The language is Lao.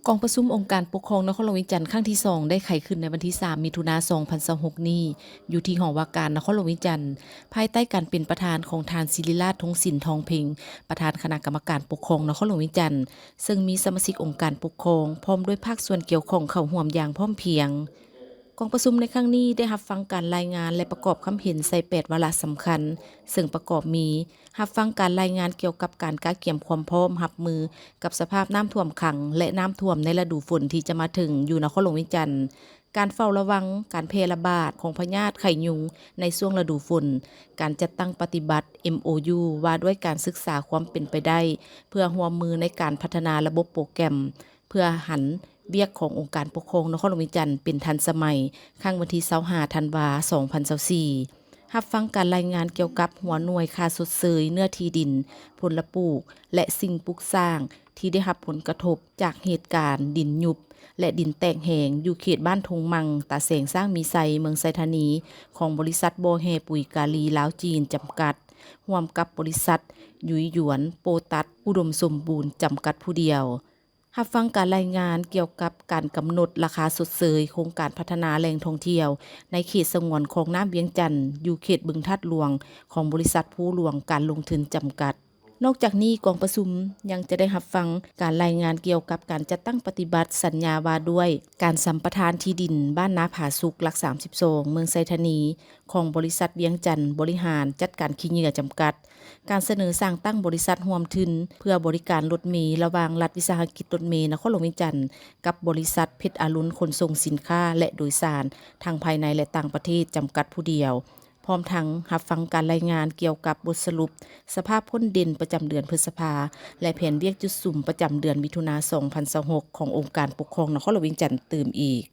ກອງປະຊຸມອົງການປົກຄອງນະຄອນຫຼວງວຽງຈັນຄັ້ງທີສອງ ໄດ້ໄຂຂຶ້ນໃນວັນທີສາມ ມິຖຸນາ ສອງພັນຊາວຫົກນີ້ ຢູ່ທີ່ຫໍວ່າການນະຄອນຫຼວງວຽງຈັນ ພາຍໃຕ້ການເປັນປະທານຂອງທ່ານ ສິລິລາດ ທົງສິນ ທອງເພັງ ປະທານຄະນະກຳມະການປົກຄອງນະຄອນຫຼວງວຽງຈັນ ເຊິ່ງມີສະມາຊິກອົງການປົກຄອງ ພ້ອມດ້ວຍພາກສ່ວນກ່ຽວຂ້ອງເຂົ້າຮ່ວມຢ່າງພ້ອມພຽງ. ກອງປະຊຸມໃນຄັ້ງນີ້ໄດ້ຮັບຟັງການລາຍງານ ແລະ ປະກອບຄຳເຫັນໃສ່ແປດວາລະສຳຄັນ, ເຊິ່ງປະກອບມີ ຮັບຟັງການລາຍງານກ່ຽວກັບການກະກຽມຄວາມພ້ອມຮັບມືກັບສະພາບນ້ຳຖ້ວມຂັງ ແລະ ນ້ຳຖ້ວມໃນລະດູຝົນທີ່ຈະມາເຖິງຢູ່ນະຄອນຫຼວງວຽງຈັນ, ການເຝົ້າລະວັງການແຜ່ລະບາດຂອງພະຍາດໄຂ້ຍຸງໃນຊ່ວງລະດູຝົນ, ການຈັດຕັ້ງປະຕິບັດ ເອັມໂອຢູ ວ່າດ້ວຍການສຶກສາຄວາມເປັນໄປໄດ້ ເພື່ອຮ່ວມມືໃນການພັດທະນາລະບົບໂປຣແກຣມ ເພື່ອຫັນວຽກຂອງອົງການປົກຄອງນະຄອນຫຼວງວຽງຈັນເປັນທັນສະໄໝ, ຄັ້ງວັນທີຊາວຫ້າ ທັນວາ ສອງພັນຊາວສີ່. ຮັບຟັງການລາຍງານກ່ຽວກັບຫົວໜ່ວຍຄ່າຊົດເຊີຍເນື້ອທີ່ດິນ, ຜົນລະປູກ ແລະ ສິ່ງປຸກສ້າງທີ່ໄດ້ຮັບຜົນກະທົບຈາກເຫດການດິນຍຸບ ແລະ ດິນແຕກແຫງ ຢູ່ເຂດບ້ານທົ່ງມັ່ງ, ຕາແສງຊ້າງມີໄຊ, ເມືອງໄຊທານີ ຂອງບໍລິສັດບໍ່ແຮ່ປຸ໋ຍກາລີລາວຈີນ ຈຳກັດ ຮ່ວມກັບບໍລິສັດ ຍຸຍຢວນ ໂປຕັດ ອຸດົມສົມບູນ ຈຳກັດຜູ້ດຽວ. ຮັບຟັງການລາຍງານກ່ຽວກັບການກຳນົດລາຄາຊົດເຊີຍໂຄງການພັດທະນາແຫຼ່ງທ່ອງທ່ຽວໃນເຂດສະຫງວນຂອງນ້ຳວຽງຈັນ ຢູ່ເຂດບຶງທາດຫຼວງ ຂອງບໍລິສັດພູຫຼວງການລົງທຶນຈຳກັດ. ນອກຈາກນີ້, ກອງປະຊຸມຍັງຈະໄດ້ຮັບຟັງການລາຍງານກ່ຽວກັບການຈັດຕັ້ງປະຕິບັດສັນຍາວ່າດ້ວຍການສຳປະທານທີ່ດິນບ້ານນາຜາສຸກ ຫຼັກສາມສິບສອງ ເມືອງໄຊທານີ ຂອງບໍລິສັດວຽງຈັນບໍລິຫານຈັດການຂີ້ເຫຍື້ອຈຳກັດ, ການສະເໜີສ້າງຕັ້ງບໍລິສັດຮ່ວມທຶນເພື່ອບໍລິການລົດເມລະຫວ່າງລັດວິສາຫະກິດລົດເມນະຄອນຫຼວງວຽງຈັນ ກັບບໍລິສັດເພັດອາລຸນຂົນສົ່ງສິນຄ້າ ແລະ ໂດຍສານ ທັງພາຍໃນ ແລະ ຕ່າງປະເທດ ຈຳກັດຜູ້ດຽວ, ພ້ອມທັງຮັບຟັງການລາຍງານກ່ຽວກັບບົດສະຫຼຸບສະພາບພົ້ນເດັ່ນປະຈຳເດືອນພຶດສະພາ ແລະ ແຜນວຽກຈຸດສຸມປະຈຳເດືອນມິຖຸນາ ສອງພັນຊາວຫົກ ຂອງອົງການປົກຄອງນະຄອນຫຼວງວຽງຈັນຕື່ມອີກ.